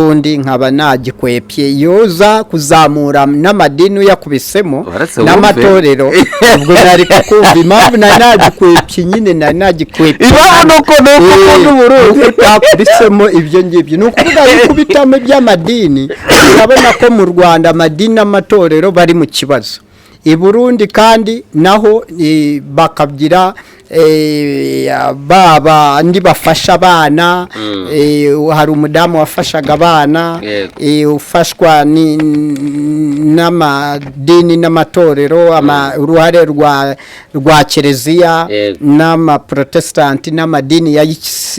Ubundi nkaba nagikwepye yoza kuzamura n'amadini uyakubisemo Uretse wumve. n'amatorero, ubwo nari kukumva impamvu nari nagikwepye nyine, nari nagikwepye. Impamvu nuko ukunda Uburundi. Nuko utakubisemo ibyo ngibyo. Ni ukuvuga iyo ukubitamo iby'amadini, urabona ko mu Rwanda amadini n'amatorero bari mu kibazo. I Burundi kandi naho bakagira baba andi bafasha abana. Hari umudamu wafashaga abana, ufashwa n'amadini n'amatorero, uruhare rwa kiliziya n'amaprotesitanti n'amadini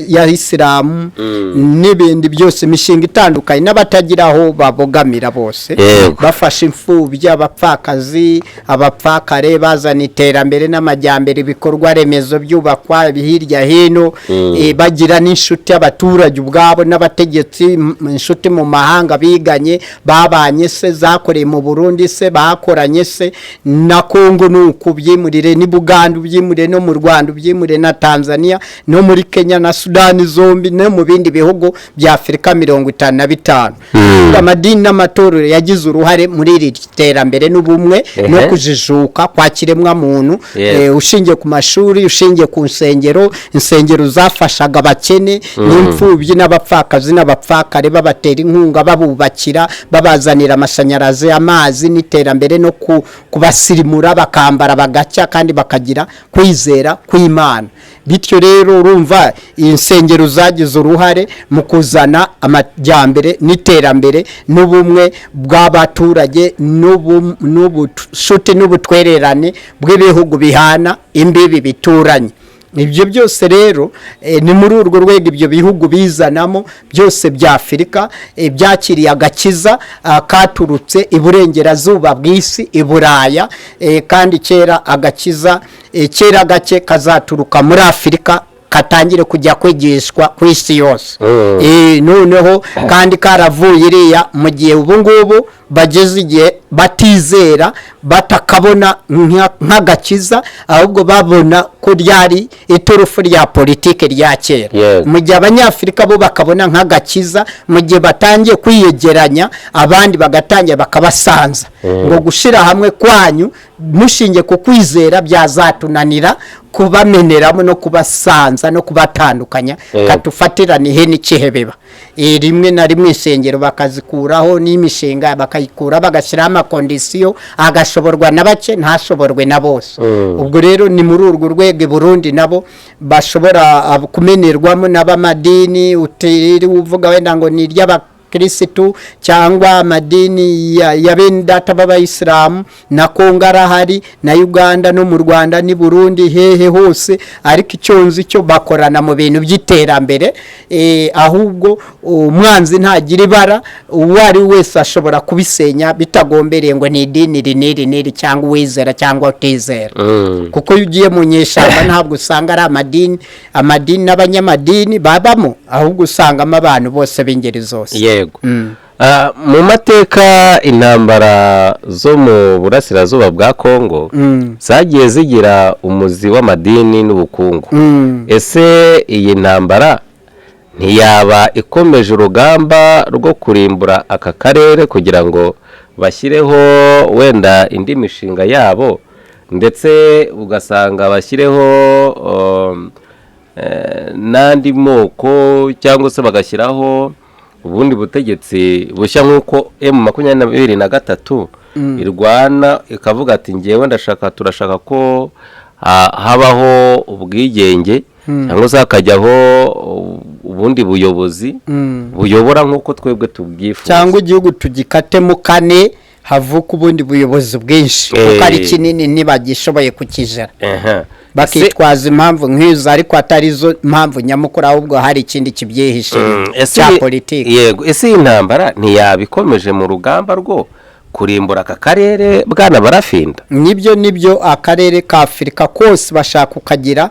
ya isilamu n'ibindi byose, imishinga itandukanye n'abatagira aho babogamira bose, bafasha imfubyi, abapfakazi, abapfakare, bazana iterambere n'amajyambere, ibikorwa remezo byubakwa hirya hino, bagira n'inshuti abaturage ubwabo n'abategetsi, inshuti mu mahanga biganye, babanye se, zakoreye mu Burundi se, bakoranye se na Kongo, nuko ubyimurire ni Buganda, ubyimurire no mu Rwanda, ubyimurire na Tanzania no muri Kenya na Sudani zombi no mu bindi bihugu bya Afurika 55. Amadini n'amatorero yagize uruhare muri iri terambere n'ubumwe no kujijuka kwa kiremwamuntu, ushingiye ku mashuri, ushingiye ku nsengero. Insengero zafashaga abakene n'imfubyi n'abapfakazi n'abapfakare, babatera inkunga, babubakira, babazanira amashanyarazi, amazi n'iterambere, no kubasirimura bakambara bagacya kandi bakagira kwizera kw'Imana. Bityo rero urumva insengero zagize uruhare mu kuzana amajyambere n'iterambere n'ubumwe bw'abaturage n'ubucuti n'ubutwererane bw'ibihugu bihana imbibi bituranye. Ibyo byose rero ni muri urwo rwego ibyo bihugu bizanamo byose bya Afurika byakiriye agakiza katurutse iburengerazuba bw'isi, i Buraya. Kandi kera agakiza kera gake kazaturuka muri Afurika, katangire kujya kwigishwa ku isi yose. Noneho kandi karavuye iriya, mu gihe ubu ngubu bageze igihe batizera, batakabona nk'agakiza, ahubwo babona ko ryari iturufu rya politiki rya kera, mu gihe Abanyafurika bo bakabona nk'agakiza. Mu gihe batangiye kwiyegeranya, abandi bagatangira bakabasanza ngo gushyira hamwe kwanyu mushingiye ku kwizera byazatunanira kubameneramo no kubasanza no kubatandukanya, katufatirane ihene ikihebeba. Rimwe na rimwe insengero bakazikuraho n'imishinga bakayikura, bagashyiraho ama conditions, agashoborwa na bake, ntashoborwe na bose. Ubwo rero ni muri urwo rwego i Burundi nabo bashobora kumenerwamo n'abamadini, utiriwe uvuga wenda ngo ni iry'abakirisitu cyangwa amadini ya bene data b'abayisilamu. Na Kongo arahari, na Uganda, no mu Rwanda n'i Burundi, hehe hose. Ariko icyo nzi cyo, bakorana mu bintu by'iterambere. Ahubwo umwanzi ntagira ibara, uwo ari we wese ashobora kubisenya bitagombereye ngo ni idini iri n'iri n'iri, cyangwa uwizera cyangwa utizera, kuko iyo ugiye mu nyeshyamba ntabwo usanga ari amadini, amadini n'abanyamadini babamo, ahubwo usangamo abantu bose b'ingeri zose. Yego. Mu mateka, intambara zo mu burasirazuba bwa Kongo zagiye zigira umuzi w'amadini n'ubukungu. Ese iyi ntambara ntiyaba ikomeje urugamba rwo kurimbura aka karere kugira ngo bashyireho wenda indi mishinga yabo, ndetse ugasanga bashyireho n'andi moko, cyangwa se bagashyiraho ubundi butegetsi bushya, nk'uko M23 irwana ikavuga ati: "Ngewe ndashaka, turashaka ko habaho ubwigenge, cyangwa se hakajyaho ubundi buyobozi buyobora nk'uko twebwe tubwifuza," cyangwa igihugu tugikatemo kane, havuka ubundi buyobozi bwinshi, kuko ari kinini, ntibagishoboye kukijera, bakitwaza impamvu nk'izo, ariko atari zo mpamvu nyamukuru, ahubwo hari ikindi kibyihishe Ese cya politiki. Yego, ese iyi ntambara ntiyaba ikomeje mu rugamba rwo Kurimbura aka karere, bwana Barafinda. Nibyo, akarere ka Afurika kose bashaka kukagira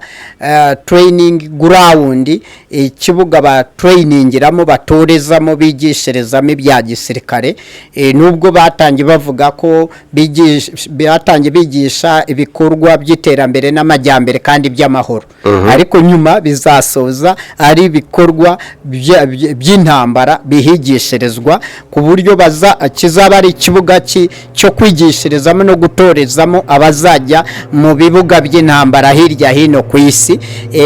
training ground, ikibuga batrainingiramo, batorezamo, bigishirizamo ibya gisirikare. Nubwo batangiye bavuga ko batangiye bigisha ibikorwa by'iterambere n'amajyambere kandi by'amahoro, ariko nyuma bizasoza ari ibikorwa by'intambara bihigishirizwa, ku buryo baza kizaba ari ikibuga cyo kwigishirizamo no gutorezamo abazajya mu bibuga by'intambara hirya hino ku isi.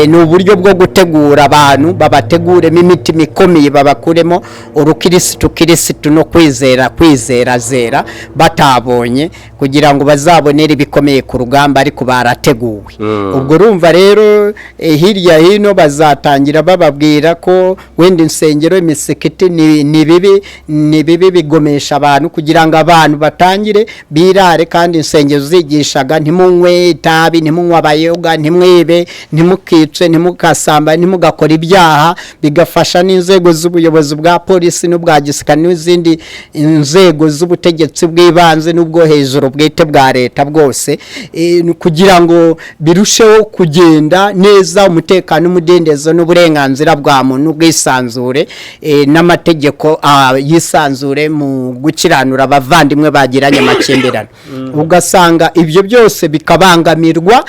Ni uburyo bwo gutegura abantu, babateguremo imitima ikomeye, babakuremo urukirisitu kirisitu no kwizera kwizera zera batabonye, kugira ngo bazabonere ibikomeye ku rugamba, ariko barateguwe. Ubwo urumva rero, hirya hino bazatangira bababwira ko wenda insengero, imisikiti ni bibi, ni bibi, bigomesha abantu, kugira ngo abantu batangire birare. Kandi insengero zigishaga: ntimunywe itabi, ntimunywe abayoga, ntimwibe, ntimukice, ntimukasamba, ntimugakore ibyaha. Bigafasha n'inzego z'ubuyobozi bwa polisi n'ubwa gisirikare n'izindi inzego z'ubutegetsi bw'ibanze n'ubwo hejuru bwite bwa leta bwose, kugira ngo birusheho kugenda neza, umutekano, umudendezo n'uburenganzira bwa muntu, ubwisanzure, n'amategeko yisanzure mu gukiranura abavandimwe bagiranye amakimbirane. Ugasanga ibyo byose bikabangamirwa,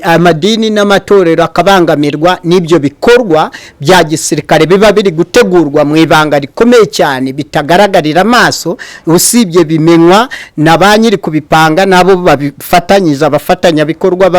amadini n'amatorero akabangamirwa n'ibyo bikorwa bya gisirikare biba biri gutegurwa mu ibanga rikomeye cyane, bitagaragarira amaso, usibye bimenywa na ba nyiri kubipanga nabo babifatanyije, abafatanyabikorwa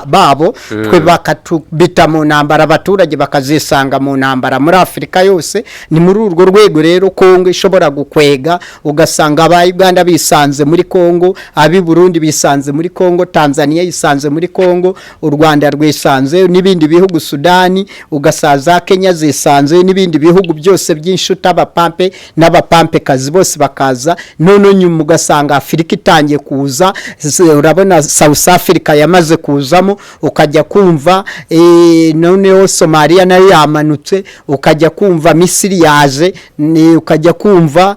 babo. Twe bakatubita mu ntambara, abaturage bakazisanga mu ntambara muri Afurika yose. Ni muri urwo rwego rero Kongo ishobora gukwega, ugasanga aba Uganda bisanze muri Kongo, ab'i Burundi bisanze muri Kongo, Tanzania yisanze muri Kongo, u Rwanda rwisanze n'ibindi bihugu, Sudani, ugasaza Kenya zisanze n'ibindi bihugu byose by'inshuti, abapampe n'abapampekazi bose bakaza. None nyuma ugasanga Afurika itangiye kuza. Urabona South Africa yamaze kuzamo, ukajya kumva noneho Somalia nayo yamanutse, ukajya kumva Misiri yaje, ukajya kumva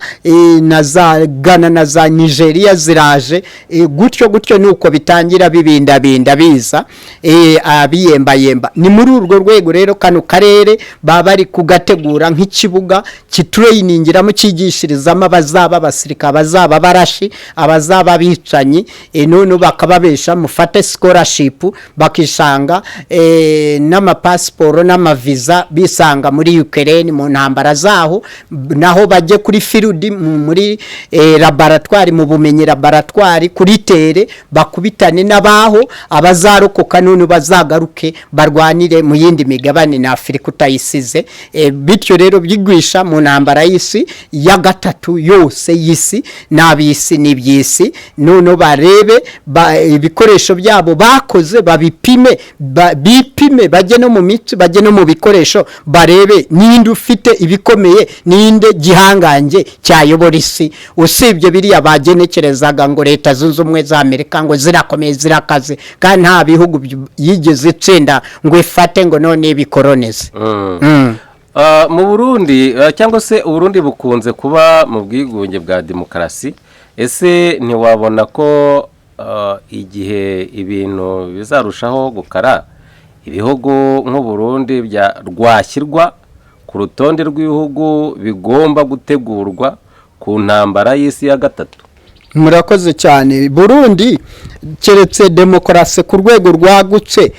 na za Ghana na za Nigeria ziraje, gutyo gutyo. Nuko bitangira bibindabinda biza, biyembayemba. Ni muri urwo rwego rero kano karere baba bari kugategura nk'ikibuga kitrainingiramo, cyigishirizamo abazaba abasirikare, abazaba barashi, abazaba abicanyi. None bakababesha mufate scholarship, bakisanga n'amapasiporo n'amaviza, bisanga muri Ukraine mu ntambara zaho, naho bajye kuri field, muri laboratoire, mu bumenyi laboratoire, kuri terrain, bakubitane n'abaho. Abazarokoka none bazagaruke barwanire mu yindi migabane na Afurika utayisize. Bityo rero byigwisha mu ntambara y'isi ya gatatu yose, y'isi n'ab'isi n'iby'isi. None barebe ibikoresho byabo bakoze, babipime, bipime, bajye no mu mitsi, bajye no mu bikoresho, barebe ninde ufite ibikomeye, ninde gihangange cyayobora isi, usibye biriya bagenekerezaga ngo Leta Zunze Ubumwe za Amerika ngo zirakomeye, zirakaze, kandi nta bihugu yigeze itsinda ngo ifate ngo none ibikoronize. Mu Burundi, cyangwa se Uburundi bukunze kuba mu bwigunge bwa demokarasi. Ese ntiwabona ko igihe ibintu bizarushaho gukara, ibihugu nk'Uburundi rwashyirwa ku rutonde rw'ibihugu bigomba gutegurwa ku ntambara y'isi ya gatatu? Murakoze cyane. Burundi, keretse demokarasi ku rwego rwagutse,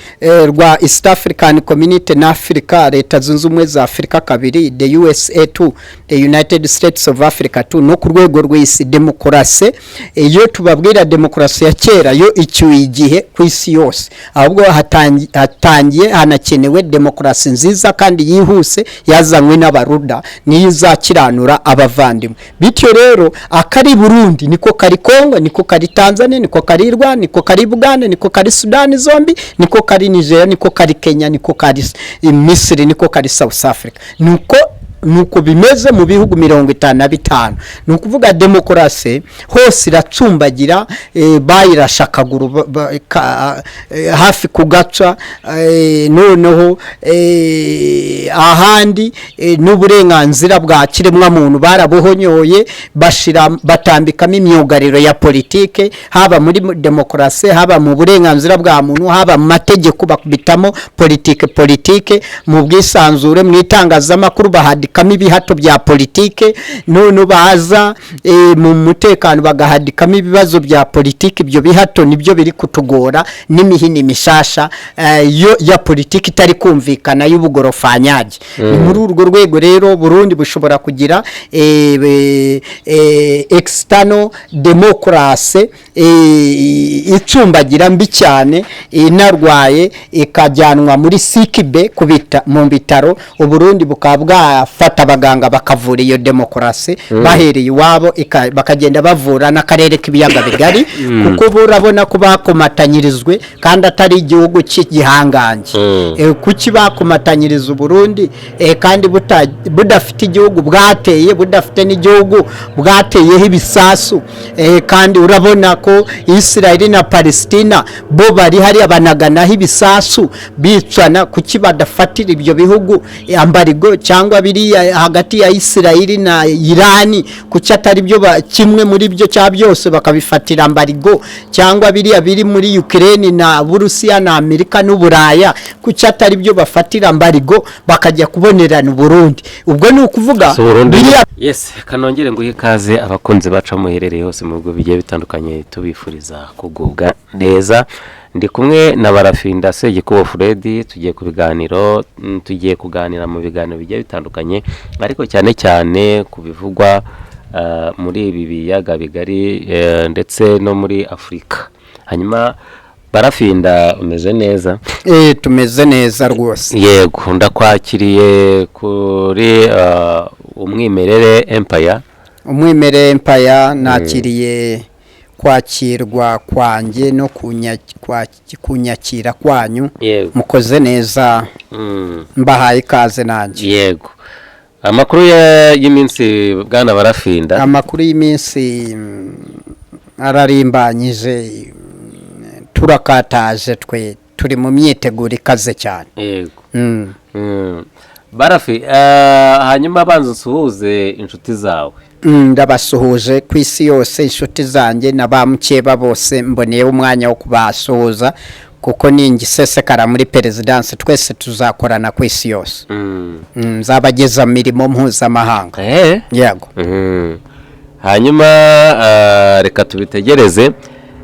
rwa East African Community na Africa, Leta Zunze Ubumwe za Afurika kabiri, the USA 2, the United States of Africa 2, no ku rwego rw'isi demokarasi, iyo tubabwira demokarasi ya kera yo icyuye igihe ku isi yose, ahubwo hatangiye hanakenewe demokarasi nziza kandi yihuse yazanywe n'abaruda, niyo izakiranura abavandimwe. Bityo rero akari Burundi niko kari Kongo, niko kari Tanzania, niko kari Rwanda, niko kari Bugande, niko kari Sudani zombi, niko kari Nigeria, niko kari Kenya, niko kari Misiri, niko kari South Africa, nuko. Nuko bimeze mu bihugu 55. Ni ukuvuga demokarasi hose iracumbagira, bayirashe akaguru hafi kugaca, noneho ahandi n'uburenganzira bwa kiremwamuntu barabuhonyoye, bashira batambikamo imyugariro ya politike, haba muri demokarasi, haba mu burenganzira bwa muntu, haba mu mategeko, bakubitamo politike mu bwisanzure, mu itangazamakuru bahadikamo ibihato bya politike, none baza mu mutekano bagahadikamo ibibazo bya politike. Ibyo bihato nibyo biri kutugora n'imihini mishasha yo ya politike itari kumvikana y'ubugorofanyage. Ni muri urwo rwego rero Burundi bushobora kugira external democracy icumbagira mbi cyane, inarwaye ikajyanwa muri sick bay kubita mu bitaro. Uburundi bukaba bwafata abaganga bakavura iyo demokarasi bahereye iwabo, bakagenda bavura n'akarere k'ibiyaga bigari, kuko bo urabona ko bakomatanyirizwe kandi atari igihugu cy'igihangange. Kuki bakomatanyiriza Uburundi kandi budafite igihugu bwateye, budafite n'igihugu bwateyeho ibisasu? Kandi urabona ko Israel na Palestina bo bari hariya banaganaho ibisasu bicana. Kuki badafatira ibyo bihugu embargo, cyangwa biriya hagati ya Israel na Irani, kuki atari byo kimwe muri byo cya byose bakabifatira embargo, cyangwa biriya biri muri Ukraine na Burusiya na Amerika n'Uburaya, kuki atari byo bafatira embargo bakajya kubonerana Uburundi? Ubwo ni ukuvuga Si Burundi. biriya. Yes, kanongere nguhe ikaze abakunzi bacu aho muherereye hose mu bihugu bigiye bitandukanye, tubifuriza kugubwa neza. Ndi kumwe na Barafinda Segikubo Fred, tugiye ku biganiro, tugiye kuganira mu biganiro bigiye bitandukanye, ariko cyane cyane ku bivugwa muri ibi biyaga bigari ndetse no muri Afurika. Hanyuma Barafinda, umeze neza? Tumeze neza rwose. Yego, ndakwakiriye kuri Umwimerere Empire. Umwimerere Empire, nakiriye kwakirwa kwanjye no kunyakira kwanyu. Mukoze neza. Mbahaye ikaze nanjye. Yego, amakuru y'iminsi bwana Barafinda? Amakuru y'iminsi ararimbanyije, turakataje, twe turi mu myiteguro ikaze cyane. Barafi, hanyuma banza usuhuze inshuti zawe. Ndabasuhuje ku isi yose, inshuti zanjye na ba mukeba bose. Mboneyeho umwanya wo kubasuhuza kuko ningisesekara muri perezidansi twese tuzakorana ku isi yose. Nzabageza mu mirimo mpuzamahanga. Yego. Hanyuma reka tubitegereze.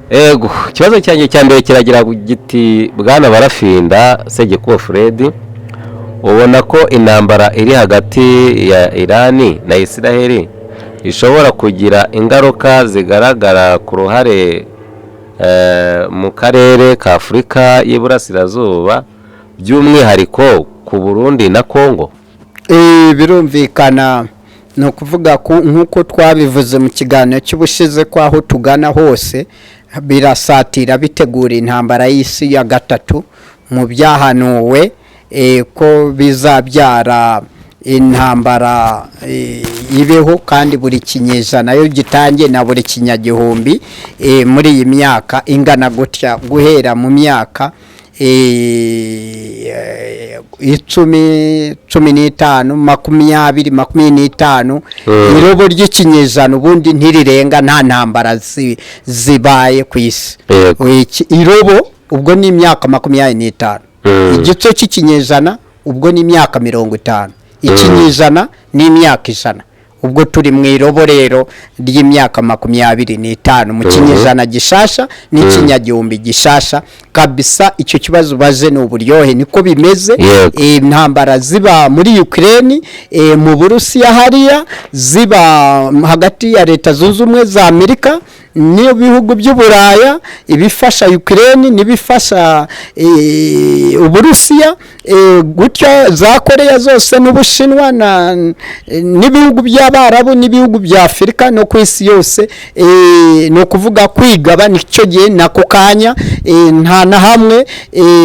Ego, ikibazo cyanjye cya mbere kiragira giti: bwana Barafinda Segikubo Fred, ubona ko intambara iri hagati ya Irani na Isiraheli ishobora kugira ingaruka zigaragara ku ruhare mu karere ka Afurika y'Iburasirazuba, by'umwihariko ku Burundi na Kongo? Birumvikana, ni ukuvuga ko nk'uko twabivuze mu kiganiro cy'ubushize, ko aho tugana hose birasatira bitegura intambara y'isi ya gatatu mu byahanuwe, ko bizabyara intambara ibeho, kandi buri kinyejana yo gitangiye na buri kinyagihumbi, muri iyi myaka ingana gutya, guhera mu myaka 10, 15, 20, 25. Irobo ry'ikinyejana ubundi ntirirenga nta ntambara zibaye ku isi. Irobo ubwo ni imyaka 25. Igice cy'ikinyejana ubwo ni imyaka 50. Ikinyejana ni imyaka 100. Ubwo turi mu irobo rero ry'imyaka 25 mu kinyejana gishasha n'ikinyagihumbi gishasha kabisa. Icyo kibazo ubaze ni uburyohe, niko bimeze. Intambara ziba muri Ukraine, mu Burusiya hariya, ziba hagati ya Leta Zunze Ubumwe za Amerika. N'ibihugu by'Uburaya, ibifasha Ukraine n'ibifasha Uburusiya, gutyo za Koreya zose n'Ubushinwa n'ibihugu by'Abarabu n'ibihugu bya Afurika no ku isi yose. Ni ukuvuga kwigaba nicyo gihe nako kanya, nta na hamwe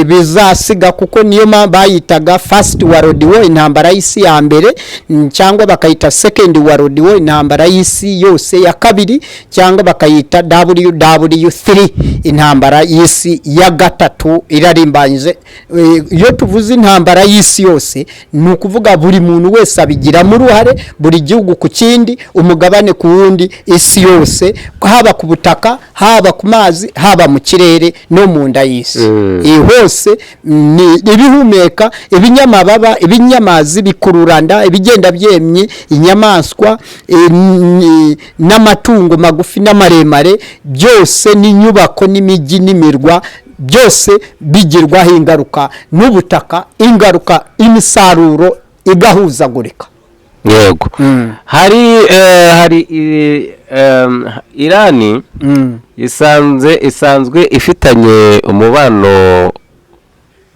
bizasiga, kuko niyo mpamvu bayitaga First World War, intambara y'isi ya mbere, cyangwa bakayita Second World War, intambara y'isi yose ya kabiri, cyangwa bakayita WW3, intambara y'isi ya gatatu irarimbanyije. Iyo tuvuze intambara y'isi yose, ni ukuvuga buri muntu wese abigiramo uruhare, buri gihugu ku kindi, umugabane ku wundi, isi yose, haba ku butaka, haba ku mazi, haba mu kirere no mu nda y'isi. Hose ni ibihumeka, ibinyamababa, ibinyamazi, bikururanda, ibigenda byemye, inyamaswa, n'amatungo magufi n'amaremare, byose, n'inyubako n'imijyi n'imirwa, byose bigirwaho ingaruka n'ubutaka, ingaruka, imisaruro igahuzagurika. Yego, hari Irani isanzwe ifitanye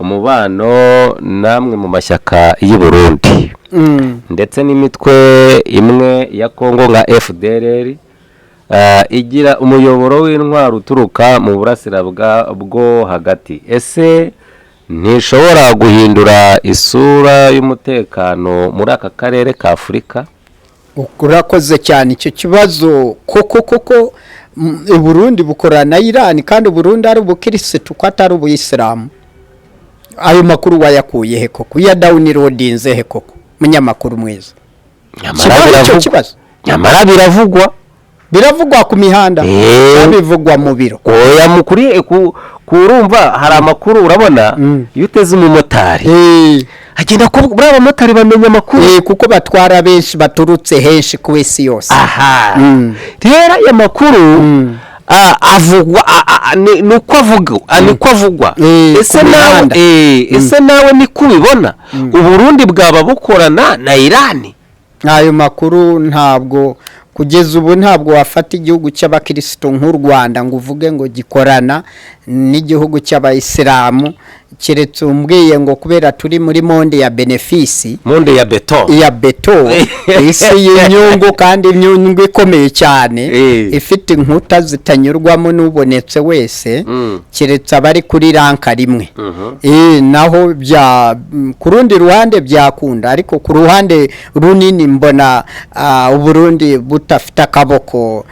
umubano n'amwe mu mashyaka y'i Burundi ndetse n'imitwe imwe ya Kongo nka FDLR, igira umuyoboro w'intwaro uturuka mu burasira bwo hagati. Ese ntishobora guhindura isura y'umutekano muri aka karere ka Afurika? Urakoze cyane icyo kibazo. Koko koko, Uburundi bukorana na Irani, kandi Uburundi ari ubukirisitu, ko atari ubuyisilamu. Ayo makuru wayakuye he koko? Uyadownloadinze he koko, munyamakuru mwiza? Nyamara Kibaho icyo biravugwa. kibazo. Nyamara biravugwa. Biravugwa ku mihanda? Bivugwa mu biro? Oya, mukuri kurumva hari amakuru, urabona, iyo uteze umumotari agenda kuvuga, buriya abamotari bamenya amakuru. Kuko batwara benshi baturutse henshi ku isi yose. Aha rero aya makuru avugwa, ni uko avuga, niko avugwa. Ese Ku nawe mihanda. Ese nawe niko ubibona? Uburundi bwaba bukorana na Irani? Ayo makuru ntabwo, kugeza ubu ntabwo wafata igihugu cy'abakirisitu nk'u Rwanda ngo uvuge ngo gikorana n'igihugu cy'abayisilamu, keretse umbwiye ngo kubera turi muri monde ya bénéfice. Monde ya béton. Ya béton, isi y'inyungu, kandi inyungu ikomeye cyane, ifite inkuta zitanyurwamo n'ubonetse wese, keretse abari kuri rank rimwe. Naho bya ku rundi ruhande byakunda, ariko ku ruhande runini mbona Uburundi budafite akaboko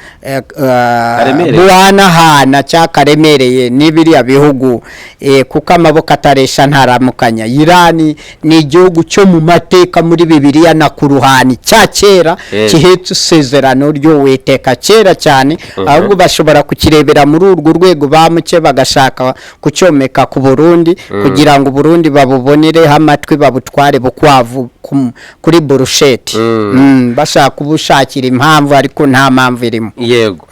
Karemereye. buhanahana cyangwa karemereye n'ibiriya bihugu, kuko amaboko ataresha ntaramukanya. Irani ni igihugu cyo mu mateka, muri Bibiliya na Kuruhani cya kera, gihetse isezerano ry'Uwiteka kera cyane. Ahubwo bashobora kukirebera muri urwo rwego bamuke bagashaka kucyomeka ku Burundi, kugira ngo Uburundi babubonereho amatwi, babutware bukwavu kuri burusheti. Bashaka kubushakira impamvu, ariko nta mpamvu irimo. Yego.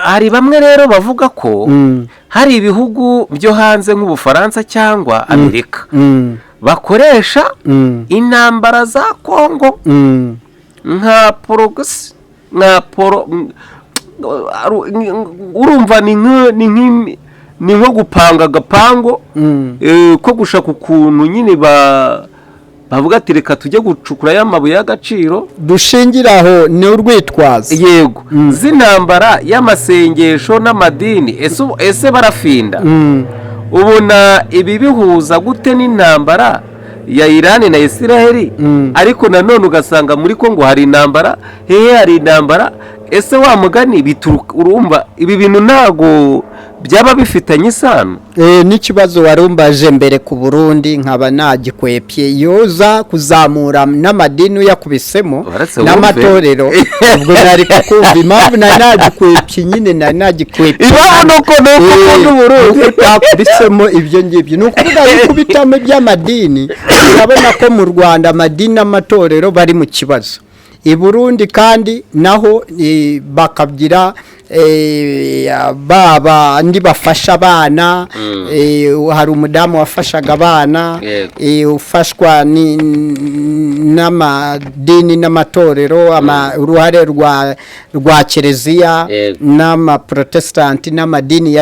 Hari bamwe rero bavuga ko hari ibihugu byo hanze nk'Ubufaransa cyangwa Amerika bakoresha intambara za Kongo nka proxy, nka poro urumva, ni nko gupanga agapango ko gushaka ukuntu nyine bavuga ati: "Reka tujye gucukura ya mabuye y'agaciro." Dushingira aho ni urwitwazo. Yego, z'intambara y'amasengesho n'amadini. Ese barafinda, ubona ibi bihuza gute n'intambara ya Irani na Isiraheli? Ariko nanone ugasanga muri Kongo hari intambara, hehe hari intambara. Ese wa mugani bituruka, urumva ibi bintu ntago byaba bifitanye isano? N'ikibazo warumbaje mbere ku Burundi nkaba nagikwepye, yoza kuzamura n'amadini uyakubisemo Uretse wumve. n'amatorero, ubwo nari kukumva. Impamvu nari nagikwepye nyine, nari nagikwepye. Impamvu nuko ukunda Uburundi. Nuko utakubisemo ibyo ngibyo. Ni ukuvuga iyo ukubitamo iby'amadini, urabona ko mu Rwanda amadini n'amatorero bari mu kibazo, i Burundi kandi naho bakagira baba andi bafasha abana. Hari umudamu wafashaga abana, ufashwa n'amadini n'amatorero, uruhare rwa kiliziya n'amaprotesitanti n'amadini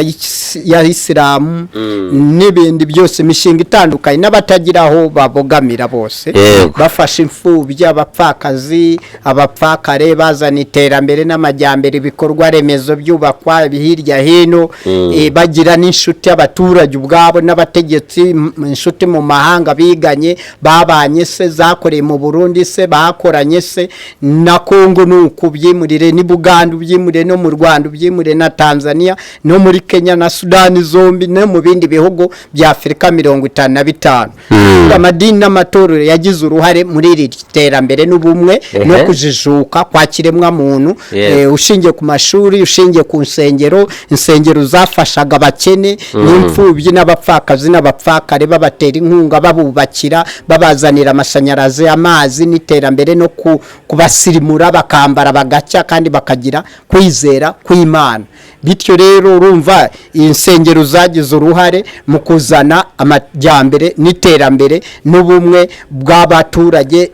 ya isilamu n'ibindi byose, imishinga itandukanye n'abatagira aho babogamira bose, bafasha imfubyi, abapfakazi, abapfakare, bazana iterambere n'amajyambere, ibikorwa remezo byubakwa hirya hino, bagira n'inshuti abaturage ubwabo n'abategetsi, inshuti mu mahanga biganye, babanye se, zakoreye mu Burundi se, bakoranye se na Kongo, nuko ubyimurire ni Buganda, ubyimurire no mu Rwanda, ubyimurire na Tanzania no muri Kenya na Sudani zombi no mu bindi bihugu bya Afurika 55. Amadini n'amatorero yagize uruhare muri iri terambere n'ubumwe no kujijuka kwa kiremwamuntu, ushingiye ku mashuri, ushingiye ku nsengero. Insengero zafashaga abakene n'imfubyi n'abapfakazi n'abapfakare, babatera inkunga, babubakira, babazanira amashanyarazi, amazi n'iterambere, no kubasirimura bakambara bagacya kandi bakagira kwizera kw'Imana. Bityo rero urumva insengero zagize uruhare mu kuzana amajyambere n'iterambere n'ubumwe bw'abaturage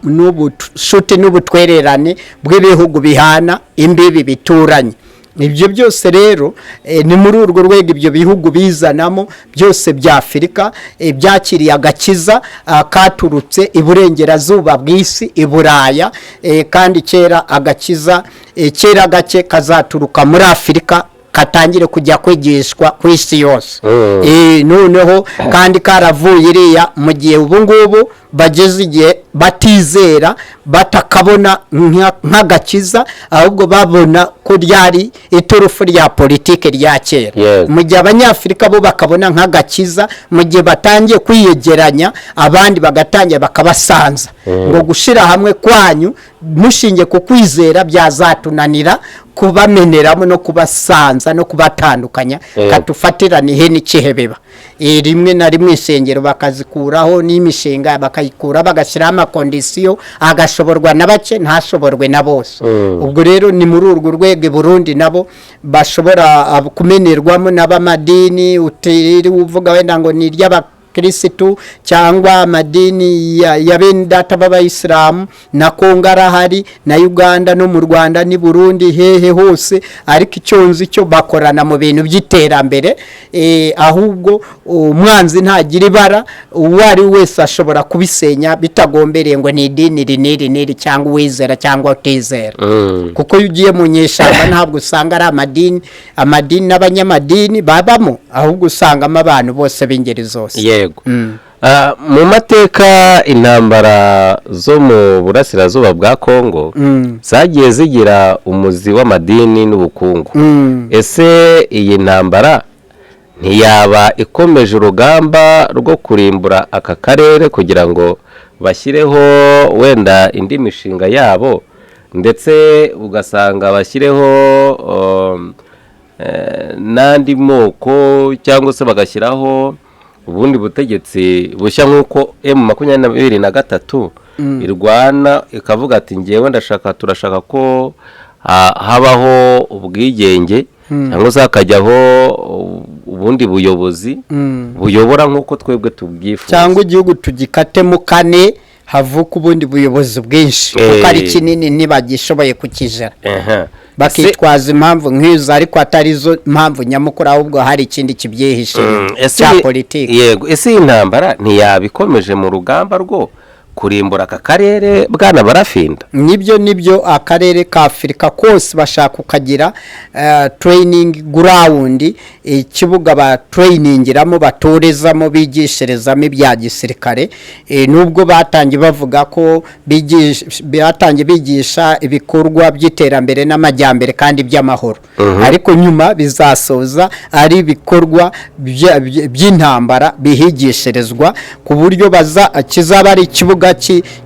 n'ubucuti n'ubutwererane bw'ibihugu bihana imbibi bituranye. Ibyo byose rero, ni muri urwo rwego ibyo bihugu bizanamo byose bya Afurika, byakiriye agakiza katurutse iburengerazuba bw'isi, i Buraya, kandi kera agakiza, kera gake kazaturuka muri Afurika katangire kujya kwigishwa ku isi yose. Noneho kandi karavuye iriya, mu gihe ubu ngubu bageze igihe batizera, batakabona nk'agakiza, ahubwo babona ko ryari iturufu rya politiki rya kera, mu gihe Abanyafurika bo bakabona nk'agakiza. Mu gihe batangiye kwiyegeranya, abandi bagatangira bakabasanza ngo gushyira hamwe kwanyu mushingiye ku kwizera byazatunanira kubameneramo no kubasanza no kubatandukanya, katufatirane ihene ikihebeba. Rimwe na rimwe insengero bakazikuraho n'imishinga bakayikura, bagashyiraho ama conditions, agashoborwa na bake, ntashoborwe na bose. Ubwo rero ni muri urwo rwego i Burundi nabo bashobora kumenerwamo n'abamadini, utiriwe uvuga wenda ngo ni iry'abakirisitu cyangwa amadini ya bene data b'abayisilamu. Na Kongo arahari, na Uganda, no mu Rwanda n'i Burundi, hehe hose. Ariko icyo nzi cyo, bakorana mu bintu by'iterambere, ahubwo umwanzi ntagira ibara, uwo ari we wese ashobora kubisenya bitagombereye ngo ni idini iri n'iri n'iri, cyangwa uwizera cyangwa utizera, kuko iyo ugiye mu nyeshyamba ntabwo usanga ari amadini n'abanyamadini babamo, ahubwo usangamo abantu bose b'ingeri zose. Yego. Mu mateka, intambara zo mu burasirazuba bwa Kongo zagiye zigira umuzi w'amadini n'ubukungu. Ese iyi ntambara ntiyaba ikomeje urugamba rwo kurimbura aka karere kugira ngo bashyireho wenda indi mishinga yabo, ndetse ugasanga bashyireho n'andi moko, cyangwa se bagashyiraho ubundi butegetsi bushya, nk'uko M23 irwana ikavuga ati: "Ngewe ndashaka, turashaka ko habaho ubwigenge, cyangwa se hakajyaho ubundi buyobozi buyobora nk'uko twebwe tubyifuza," cyangwa igihugu tugikatemo kane, havuka ubundi buyobozi bwinshi, kuko ari kinini ntibagishoboye kukijera, bakitwaza impamvu nk'izo, ariko atari zo mpamvu nyamukuru, ahubwo hari ikindi kibyihishe cya politiki. Yego, ese iyi ntambara ntiyaba ikomeje mu rugamba rwo kurimbura aka karere, bwana Barafinda? Nibyo, nibyo. Akarere ka Afurika kose bashaka kukagira training ground, ikibuga batrainingiramo, batorezamo, bigishirizamo ibya gisirikare. Nubwo batangiye bavuga ko batangiye bigisha ibikorwa by'iterambere n'amajyambere kandi by'amahoro, ariko nyuma bizasoza ari ibikorwa by'intambara bihigishirizwa, ku buryo baza kizaba ari ikibuga. nk'ikibuga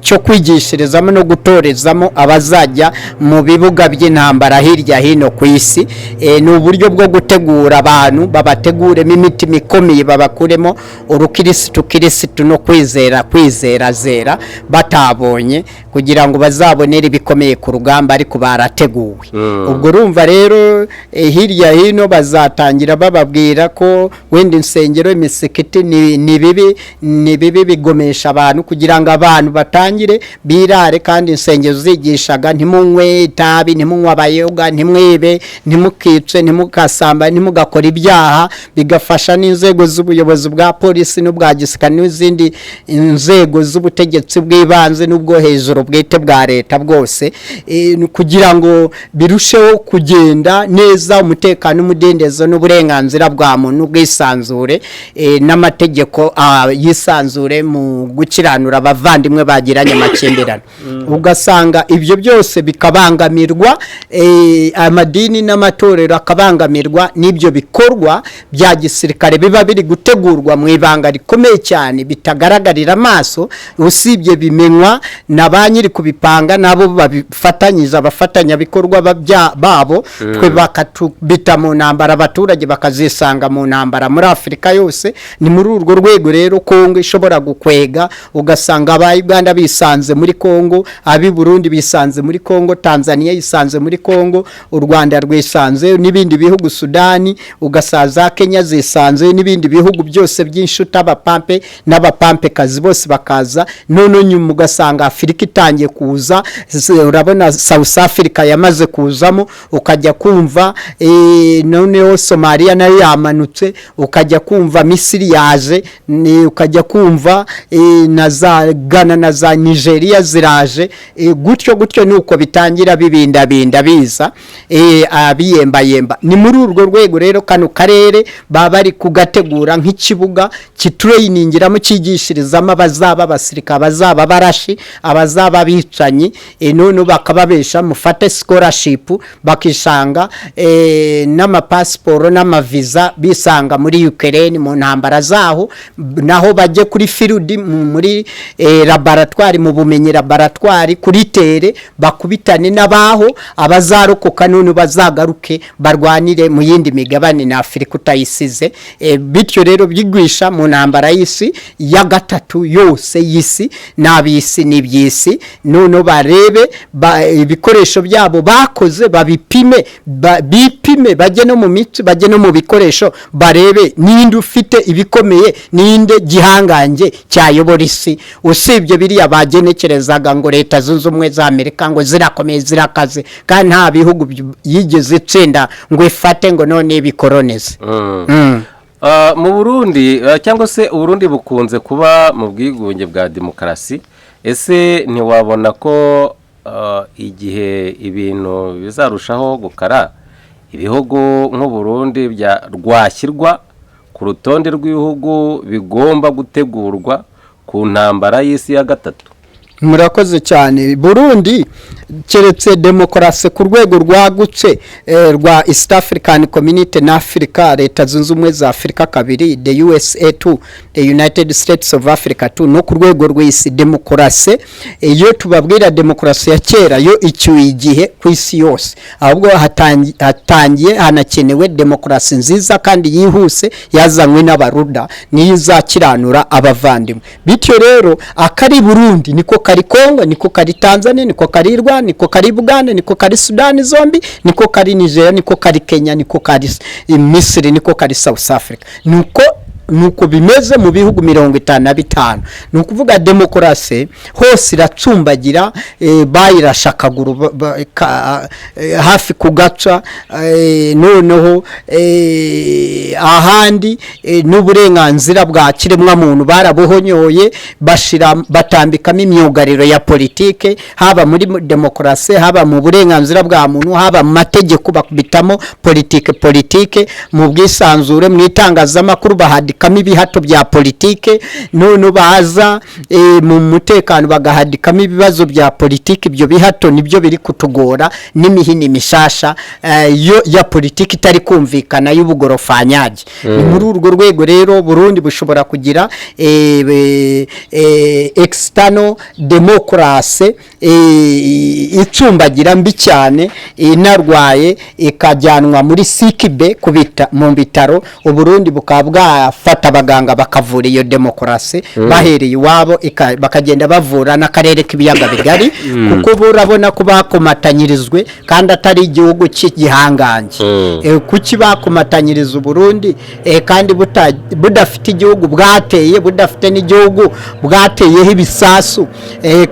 cyo kwigishirizamo no gutorezamo abazajya mu bibuga by'intambara hirya hino ku isi. Ni uburyo bwo gutegura abantu, babateguremo imitima ikomeye, babakuremo urukirisitu kirisitu no kwizera kwizera zera batabonye, kugira ngo bazabonere ibikomeye ku rugamba, ariko barateguwe. Ubwo urumva rero, hirya hino bazatangira bababwira ko wenda insengero, imisikiti ni bibi, ni bibi, bigomesha abantu, kugira ngo abantu batangire birare. Kandi insengero zigishaga: ntimunywe itabi, ntimunywe abayoga, ntimwibe, ntimukice, ntimukasamba, ntimugakore ibyaha. Bigafasha n'inzego z'ubuyobozi bwa polisi n'ubwa gisirikare n'izindi inzego z'ubutegetsi bw'ibanze n'ubwo hejuru bwite bwa leta bwose, kugira ngo birusheho kugenda neza, umutekano, umudendezo n'uburenganzira bwa muntu, ubwisanzure, n'amategeko yisanzure mu gukiranura abavandimwe bagiranye amakimbirane. Ugasanga ibyo byose bikabangamirwa, amadini n'amatorero akabangamirwa n'ibyo bikorwa bya gisirikare biba biri gutegurwa mu ibanga rikomeye cyane, bitagaragarira amaso, usibye bimenywa na ba nyiri kubipanga nabo babifatanyije, abafatanyabikorwa babo. Twe bakatubita mu ntambara, abaturage bakazisanga mu ntambara muri Afurika yose. Ni muri urwo rwego rero Kongo ishobora gukwega, ugasanga aba Uganda bisanze muri Kongo, ab'i Burundi bisanze muri Kongo, Tanzania yisanze muri Kongo, u Rwanda rwisanze n'ibindi bihugu, Sudani, ugasaza Kenya zisanze n'ibindi bihugu byose by'inshuti, abapampe n'abapampekazi bose bakaza. None nyuma ugasanga Afurika itangiye kuza. Urabona South Africa yamaze kuzamo, ukajya kumva noneho Somalia nayo yamanutse, ukajya kumva Misiri yaje, ukajya kumva na za Ghana na za Nigeria ziraje, gutyo gutyo. Nuko bitangira bibindabinda biza, biyembayemba. Ni muri urwo rwego rero kano karere baba bari kugategura nk'ikibuga kitraininginamo, cyigishirizamo abazaba abasirikare, abazaba abarashi, abazaba abicanyi. None bakababesha mufate scholarship, bakisanga n'amapasiporo n'amaviza, bisanga muri Ukraine mu ntambara zaho, naho bajye kuri field, muri laboratoire, mu bumenyi laboratoire, kuri terrain, bakubitane n'abaho. Abazarokoka none bazagaruke barwanire mu yindi migabane na Afurika utayisize. Bityo rero byigwisha mu ntambara y'isi ya gatatu yose, y'isi n'ab'isi n'iby'isi. None barebe ibikoresho byabo bakoze, babipime, bipime, bajye no mu mitsi, bajye no mu bikoresho, barebe ninde ufite ibikomeye, ninde gihangange cyayobora isi, usibye biriya bagenekerezaga ngo Leta Zunze Ubumwe za Amerika ngo zirakomeye, zirakaze, kandi nta bihugu yigeze itsinda ngo ifate ngo none ibikoronize. Mu Burundi, cyangwa se Uburundi bukunze kuba mu bwigunge bwa demokarasi. Ese ntiwabona ko igihe ibintu bizarushaho gukara, ibihugu nk'Uburundi rwashyirwa ku rutonde rw'ibihugu bigomba gutegurwa ku ntambara y'isi ya gatatu? Murakoze cyane. Burundi, keretse demokarasi ku rwego rwagutse, rwa East African Community na Africa, Leta Zunze Ubumwe za Afurika kabiri, the USA 2, the United States of Africa 2, no ku rwego rw'isi, demokarasi, iyo tubabwira demokarasi ya kera yo icyuye igihe ku isi yose. Ahubwo hatangiye hanakenewe demokarasi nziza kandi yihuse yazanywe n'abaruda, niyo izakiranura abavandimwe. Bityo rero akari Burundi niko kari Kongo, niko kari Tanzania, niko kari Rwanda, niko kari Bugande, niko kari Sudani zombi, niko kari Nigeria, niko kari Kenya, niko kari Misiri, niko kari South Africa. Nuko bimeze mu bihugu 55. Ni ukuvuga demokarasi hose iracumbagira, bayirashe akaguru hafi kugaca. Noneho ahandi n'uburenganzira bwa kiremwamuntu barabuhonyoye, bashira batambikamo imyugariro ya politike, haba muri demokarasi, haba mu burenganzira bwa muntu, haba mu mategeko, bakubitamo politike, politike mu bwisanzure, mu itangazamakuru bahadika. bagahadikamo ibihato bya politike, none baza mu mutekano bagahadikamo ibibazo bya politike. Ibyo bihato nibyo biri kutugora n'imihini mishasha yo ya politiki itari kumvikana y'ubugorofanyage. Ni muri urwo rwego rero Burundi bushobora kugira external democracy icumbagira mbi cyane, inarwaye ikajyanwa muri sick bay mu bitaro. Uburundi bukaba bwafata abaganga bakavura iyo demokarasi bahereye iwabo, bakagenda bavura n'akarere k'ibiyaga bigari, kuko bo urabona ko bakomatanyirizwe kandi atari igihugu cy'igihangange. Kuki bakomatanyiriza Uburundi kandi budafite igihugu bwateye, budafite n'igihugu bwateyeho ibisasu?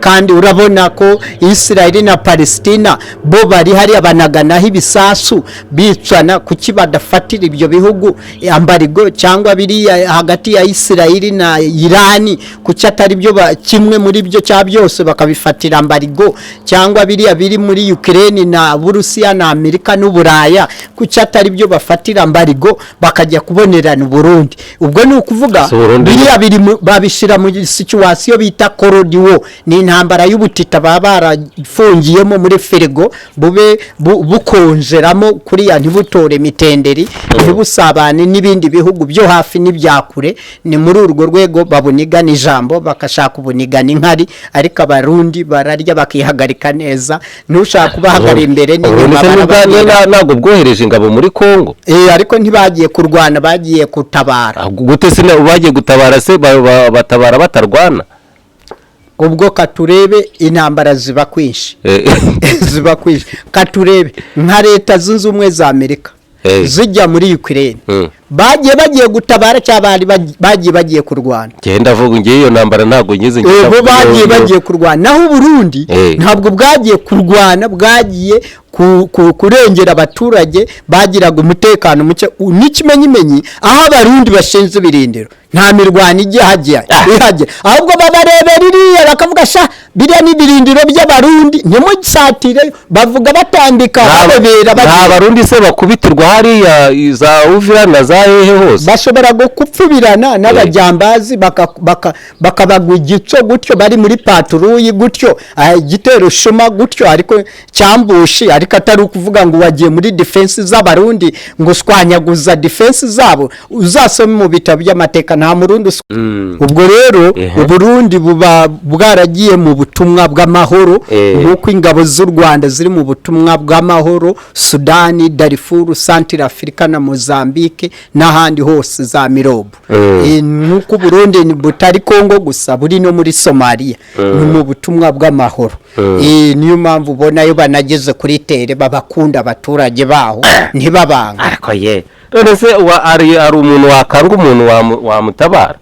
Kandi urabona ko Israel na Palestina bo bari hariya banaganaho ibisasu bicana. Kuki badafatira ibyo bihugu embargo, cyangwa biriya hagati ya Israel na Irani, kuki atari byo kimwe muri byo cya byose bakabifatira embargo, cyangwa biriya biri muri Ukraine na Burusiya na Amerika n'Uburaya, kuki atari byo bafatira embargo bakajya kubonerana Uburundi? Ubwo ni ukuvuga Si Uburundi- biriya biri babishyira mu situation bita cold war, ni intambara y'ubutita baba barafungiyemo muri firigo, bube bukonjeramo kuriya, ntibutore mitenderi, ntibusabane n'ibindi bihugu byo hafi n'ibya kure. Ni muri urwo rwego babunigana ijambo, bagashaka ubunigana inkari, ariko Abarundi bararya bakihagarika neza, ntushaka kubahagarara imbere Uburundi n'inyuma se barababwira. Ntabwo bwohereje ingabo muri Kongo? Ariko ntibagiye kurwana, bagiye gutabara. Ah, gute se bagiye gutabara se batabara batarwana? Ubwo katurebe, intambara ziba kwinshi, ziba kwinshi. Katurebe nka Leta Zunze Ubumwe za Amerika zijya muri Ukraine, bagiye gutabara cyangwa bari bagiye kurwana? Ngenda avuga ngiye iyo ntambara ntabwo ngize. Bo bagiye kurwana, naho Uburundi ntabwo bwagiye kurwana, bwagiye kurengera abaturage bagiraga umutekano muke. N'ikimenyimenyi, aho Abarundi bashinze ibirindiro nta mirwano ijya ihagera, ahubwo babarebera iriya bakavuga: "Sha, biriya ni ibirindiro by'Abarundi, ntimusatire." Bavuga batambika barebera Nta bagiye. Barundi se bakubitirwa hariya za Uvira na za hehe hose? Bashobora gupfubirana n'abajyambazi bakabagwa igico gutyo bari muri patrouille gutyo, igitero shuma gutyo, ariko cy'ambush, ariko atari ukuvuga ngo wagiye muri défense z'Abarundi ngo shwanyaguza défense zabo. Uzasome mu bitabo by'amateka, nta Murundi ubwo rero Uburundi buba bwaragiye mu butumwa bw'amahoro, nk'uko ingabo z'u Rwanda ziri mu butumwa bw'amahoro Sudani, Darifuru, Santire Afurika na Mozambique n'ahandi hose za Mirobo. Nk'uko Uburundi butari Kongo gusa, buri no muri Somaliya, ni mu butumwa bw'amahoro. Niyo mpamvu ubonayo banageze kuri terrain babakunda, abaturage baho ntibabanga. Ariko ye, none se ari umuntu wakanga umuntu wamutabara?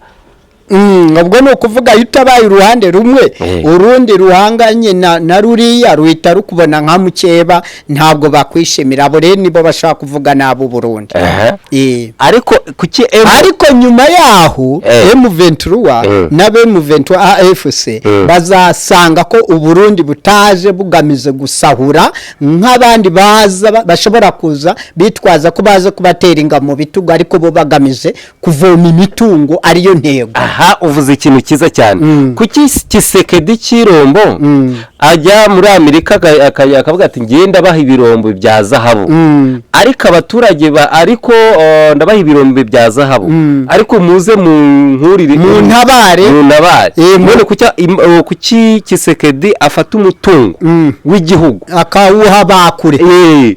Ubwo ni ukuvuga iyo utabaye uruhande rumwe, urundi ruhanganye na ruriya ruhita rukubona nka mukeba, ntabwo bakwishimira. Abo rero nibo bashaka kuvuga nabi Burundi. Ariko kuki M Ariko nyuma yaho M23 n'aba M23 AFC bazasanga ko Uburundi butaje bugamije gusahura nk'abandi baza bashobora kuza bitwaza ko baza kubatera ingabo mu bitugu, ariko bo bagamije kuvoma imitungo, ariyo ntego. Aha uvuze ikintu cyiza cyane. Kuki Tshisekedi Tshilombo ajya muri Amerika akavuga ati: "Ngiye ndabaha ibirombe bya zahabu, ariko abaturage ariko ndabaha ibirombe bya zahabu, ariko muze mu nkurire, mu ntabare." Mu ntabare. None kuki Tshisekedi afata umutungo w'igihugu akawuha bakure None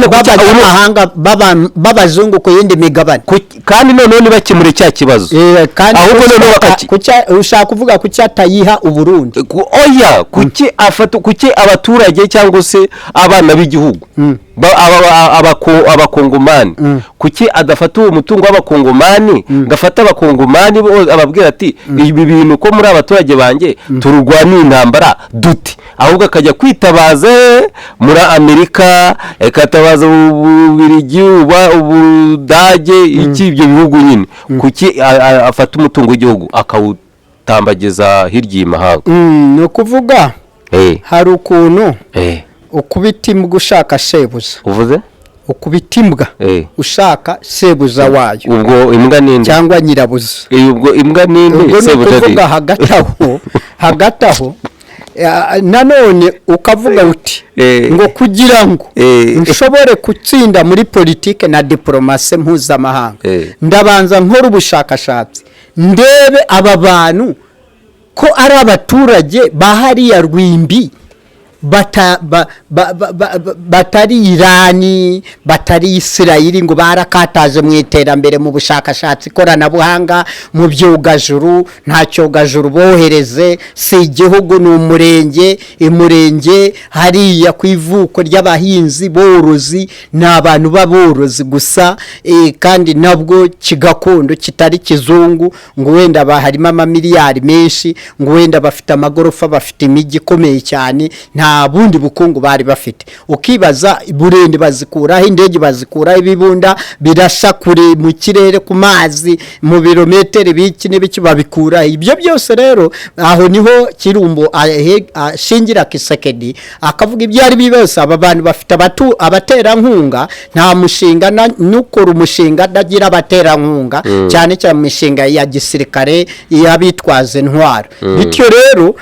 kuki b'abanyamahanga, b'abazungu ku yindi migabane? Kandi noneho ntibakemure cya kibazo, Kandi ahubwo noneho ushaka kuvuga kuki atayiha Uburundi? Oya, kuki afata, kuki abaturage cyangwa se abana b'igihugu Abakongomani, kuki adafata uwo mutungo w'Abakongomani ngo afate Abakongomani ababwira ati: "Ibi bintu ko muri abaturage banjye, tururwaniye intambara duti", ahubwo akajya kwitabaza muri Amerika, akatabaza Ububiligi, Ubudage, iki, ibyo bihugu nyine? Kuki afata umutungo w'igihugu akawutambagiza hirya iyi mahanga? Ni ukuvuga hari ukuntu ukubita imbwa ushaka shebuja. Uvuze? Ukubita imbwa ushaka sebuza wayo. Ubwo imbwa ninde? Cyangwa nyirabuza. Ubwo imbwa ninde? Ubwo ni Sebuja ukuvuga ni? Hagati aho nanone ukavuga uti ngo kugira ngo nshobore gutsinda muri politike na diporomasi mpuzamahanga, ndabanza nkora ubushakashatsi, ndebe aba bantu ko ari abaturage ba hariya Rwimbi, batari Irani, batari Isirayiri, ngo barakataje mu iterambere, mu bushakashatsi, ikoranabuhanga, mu byogajuru. Nta cyogajuru bohereze, si igihugu, ni umurenge. Imurenge hariya ku ivuko ry'abahinzi borozi, ni abantu b'aborozi gusa, kandi nabwo kigakondo kitari kizungu, ngo wenda harimo amamiliyari menshi, ngo wenda bafite amagorofa, bafite imijyi ikomeye cyane. Nta bundi bukungu bari bafite. Ukibaza burende bazikuraho indege, bazikuraho ibibunda birasha kure mu kirere, ku mazi, mu birometero biki n'ibiki, babikuraho ibyo byose? Rero aho niho Kirumbo ashingira Tshisekedi, akavuga ibyo ari byo byose aba bantu bafite abaterankunga. Nta mushinga n'ukora umushinga adagira abaterankunga, cyane cyane mu mishinga ya gisirikare y'abitwaza intwaro. Bityo rero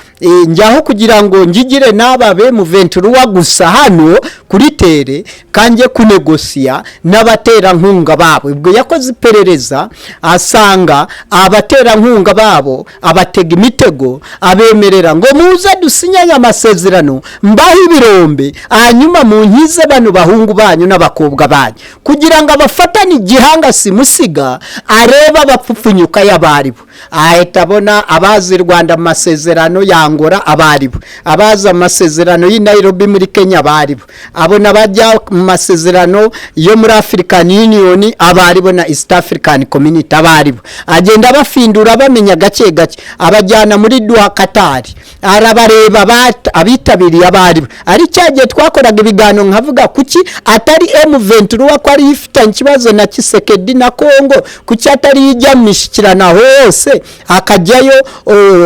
njyaho kugira ngo ngigire n'aba be mu venturuwa gusa hano kuri terre, kanjye kunegosiya n'abaterankunga babo. Ubwo yakoze iperereza, asanga abaterankunga babo abatega imitego, abemerera ngo muze dusinyanye amasezerano, mbaho ibirombe, hanyuma munkize bano bahungu banyu n'abakobwa banyu, kugira ngo abafatane igihanga simusiga, arebe abapfupfunyuka y'abaribo. Ahita abona abazi Rwanda, amasezerano yangora abaribo, abazi amasezerano y'i Nairobi muri Kenya abaribo, abona bajya mu masezerano yo muri African Union abaribo, na East African Community abaribo. Agenda abafindura, bamenya gake gake, abajyana muri Doha, Katari, arabareba abitabiriye abaribo. Ari cya gihe twakoraga ibiganiro nkavuga kuki atari M23, ko ari ifitanye ikibazo na Tshisekedi na Congo, kuki atari ijya mu mishyikirano hose hakajyayo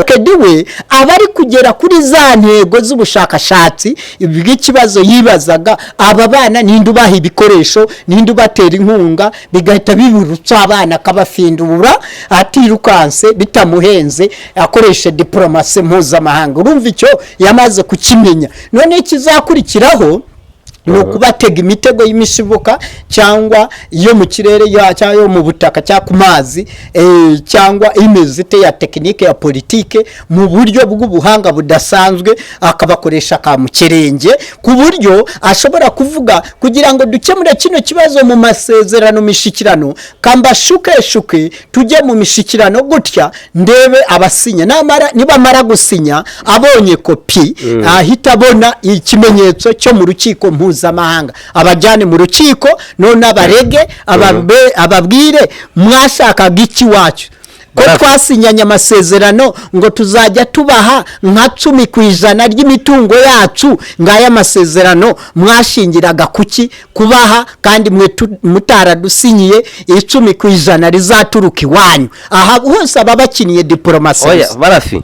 Kedi we aba ari kugera kuri za ntego z'ubushakashatsi bw'ikibazo yibazaga: aba bana ninde ubaha ibikoresho, ninde ubatera inkunga? Bigahita biburutsa abana, akabafindura atirukanse, bitamuhenze, akoresha diporomasi mpuzamahanga. Urumva icyo yamaze kukimenya. None ikizakurikiraho ni ukubatega imitego y'imishibuka, cyangwa iyo mu kirere, cyangwa iyo mu butaka, cyangwa ku mazi, cyangwa imeze ite ya tekinike ya politike, mu buryo bw'ubuhanga budasanzwe, akabakoresha ka mukerenge, ku buryo ashobora kuvuga kugira ngo dukemure kino kibazo mu masezerano mishikirano, kambashukeshuke tujye mu mishikirano gutya, ndebe abasinya. Namara nibamara gusinya, abonye kopi, ahita abona ikimenyetso cyo mu rukiko mpuzamahanga, abajyane mu rukiko, none abarege, ababwire mwashakaga iki wacu ko twasinyanye amasezerano ngo tuzajya tubaha nka 10% ry'imitungo yacu? Ngaya masezerano mwashingiraga kuki kubaha, kandi mwe mutaradusinyiye 10% rizaturuka iwanyu? Aha hose aba bakiniye diporomasi. Oya. Gusa. Barafi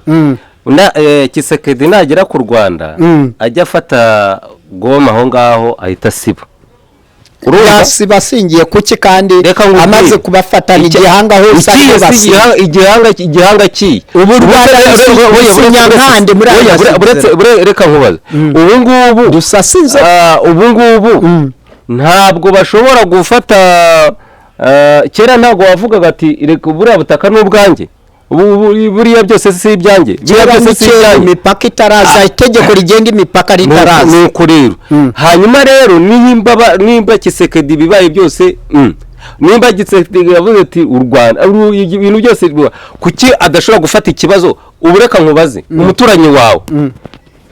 Tshisekedi nagera ku Rwanda, ajya afata Goma aho ngaho, ahita asiba. Urumva? Yasiba asingiye kuki kandi Reka nkubwire. amaze kubafatana igihanga hose Ikihe ariyo si basiba? Igihanga kiye? Ubu u Rwanda rusinya nkande muri aya masezerano? Reka nkubaze ubu ngubu. Dusasize. Ubu ngubu ntabwo bashobora gufata. Kera ntabwo wavugaga ati reka buriya butaka ni ubwanjye, buriya byose si ibyanjye, buriya Kera byose ni si kera, ibyanjye. imipaka itaraza, itegeko rigenga imipaka ritaraza. Nuko rero, hanyuma rero nimba Tshisekedi bibaye byose, nimba Tshisekedi yavuze ati u Rwanda ibintu byose, kuki adashobora gufata ikibazo? Ubu reka nkubaze, umuturanyi wawe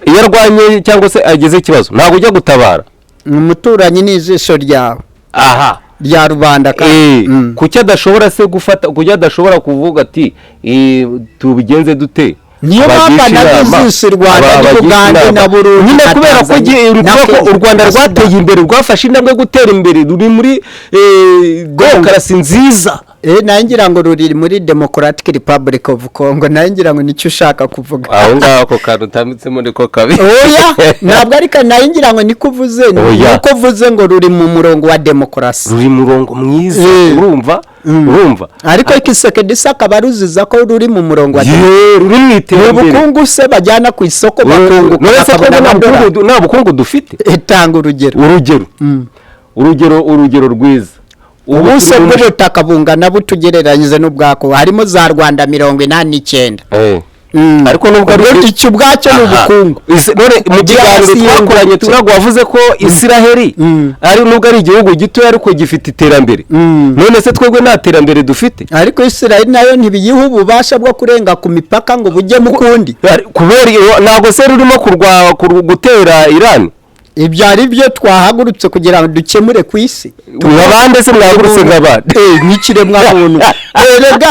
iyo arwanye cyangwa se agize ikibazo, ntabwo ujya gutabara? Umuturanyi ni ijisho ryawe Aha. rya rubanda kandi. Kuki adashobora se gufata, kuki adashobora kuvuga ati tubigenze dute? Niyo mpamvu Abagisha inama, anabizi u Rwanda abagisha n'Ubugande inama. na Burundi Nyine na kubera ko Tanzania uri na kuvuga ko Kenya u Rwanda na rwateye Sudani. imbere, rwafashe intambwe yo gutera imbere, ruri muri demokarasi nziza. Nawe ngira ngo ruri muri Democratic Republic of Congo, nawe ngira ngo nicyo ushaka kuvuga. Aho ngaho ako kantu utambitsemo niko kabi. Oya, ntabwo, ariko nawe ngira ngo niko uvuze. Oya. Nuko uvuze ngo ruri mu murongo wa demokarasi. Ruri murongo mwiza. Urumva? Ariko Tshisekedi se akaba ruziza ko ruri mu murongo wa demokarasi? Ye, ruri mu Ni iterambere. ubukungu se bajyana ku isoko bakunguka, None se bakabona twebwe nta amadolari? nta bukungu dufite? Tanga urugero. Urugero rwiza. Ubu Ubuso turi mu bw'ubutaka bungana butugereranyije n'ubwako, harimo za Rwanda 89. Ariko nubwo ari Ubwo icyo ubwacyo ni ubukungu. None mu kiganiro DRC twakoranye yungutse. ntabwo wavuze ko Isiraheli ari nubwo ari igihugu gitoya ariko gifite iterambere? None se twebwe nta terambere dufite? Ariko Israel nayo ntibiyiha ububasha bwo kurenga ku mipaka ngo bujye mu kundi. Kubera ntabwo se rurimo gutera Irani? Ibyo ari byo twahagurutse kugira ngo dukemure ku isi. Nk'abande se mwahagurutse, nk'abande? Nk'ikiremwamuntu. Erega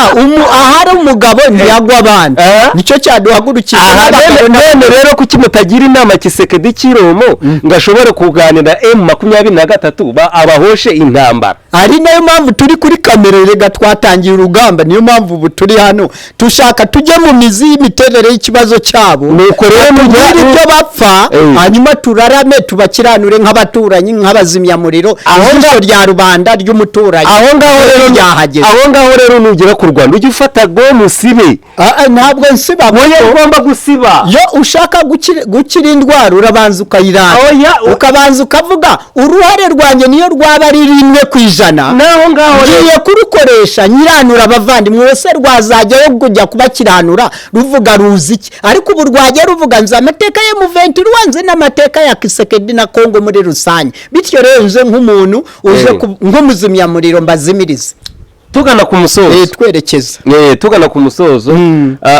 ahari umugabo ntiyagwa abandi. Nicyo cyaduhagurukiye Aha, n'abagabo. None rero kuki mutagira inama Tshisekedi Tshilombo ngo ashobore kuganira M23 abahoshe intambara? Ari nayo mpamvu turi kuri kamera. Erega twatangiye urugamba, niyo mpamvu ubu turi hano, tushaka tujye mu mizi y'imiterere y'ikibazo cyabo. Nuko rero Tubwire ibyo bapfa, hanyuma turarame, tubakiranure nk'abaturanyi, nk'abazimyamuriro. Ijisho rya rubanda ry'umuturanyi Aho ngaho rero ryahageze. Aho ngaho rero nugera ku Rwanda ujye ufata gome usibe. Ah, ah, ntabwo nsiba. Oya, ugomba gusiba. Iyo ushaka gukira indwara urabanza ukayirata, Oya, ukabanza ukavuga uruhare rwanjye, niyo rwaba ari 1%, Naho ngaho rero ngiye kurukoresha nyiranura abavandimwe. Wese rwazajyayo kujya kubakiranura ruvuga ruzi iki? Ariko ubu rwajya ruvuga nzi amateka ya M23, nzi n'amateka ya Tshisekedi na Kongo muri rusange. Bityo rero nze nk'umuntu uje nk'umuzimyamuriro mbazimirize. Tugana ku musozo. Twerekeza. Tugana ku musozo.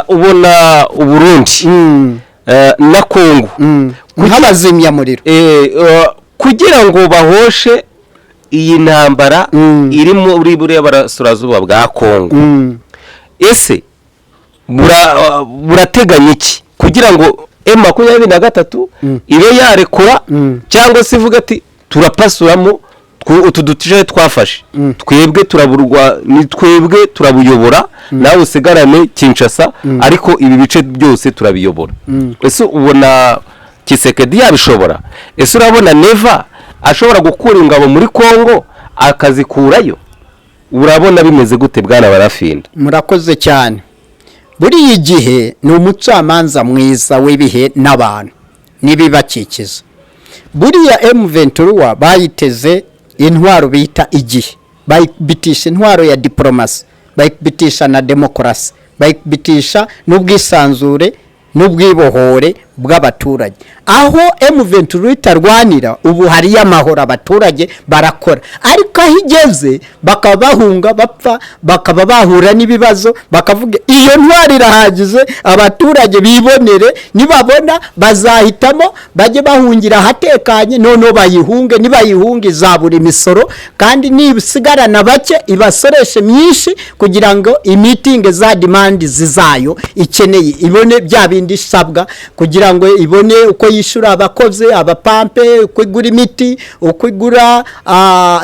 Ubona Uburundi na Kongo Nk'abazimyamuriro. Kugira ngo bahoshe iyi ntambara iri muri buriya burasirazuba bwa Kongo, ese burateganya iki kugira ngo M23 ibe yarekura, cyangwa se ivuga ati turapasuramo utu duce twafashe, twebwe turaburwa, ni twebwe turabuyobora, nawe usigarane Kinshasa, ariko ibi bice byose turabiyobora? Ese ubona Tshisekedi yabishobora? Ese urabona Neva ashobora gukura ingabo muri Kongo akazikurayo? Urabona bimeze gute, bwana Barafinda? Murakoze cyane. Buriya igihe ni umucamanza mwiza w'ibihe n'abantu n'ibibakikiza. Buriya M23 bayiteze intwaro bita igihe, bayikubitisha intwaro ya diporomasi, bayikubitisha na demokarasi, bayikubitisha n'ubwisanzure n'ubwibohore bw'abaturage. Aho M23 itarwanira ubu hariyo amahoro, abaturage barakora, ariko aho igeze bakaba bahunga bapfa, bakaba bahura n'ibibazo, bakavuga iyo ntwari irahagije, abaturage bibonere. Nibabona bazahitamo bajye bahungira ahatekanye, noneho bayihunge. Nibayihunge izabura imisoro, kandi nisigarana bake ibasoreshe myinshi kugira ngo imitinge za demandes zayo ikeneye, ibone bya bindi isabwa kugira ngo ibone uko yishyura abakozi, abapampe, uko igura imiti, uko igura,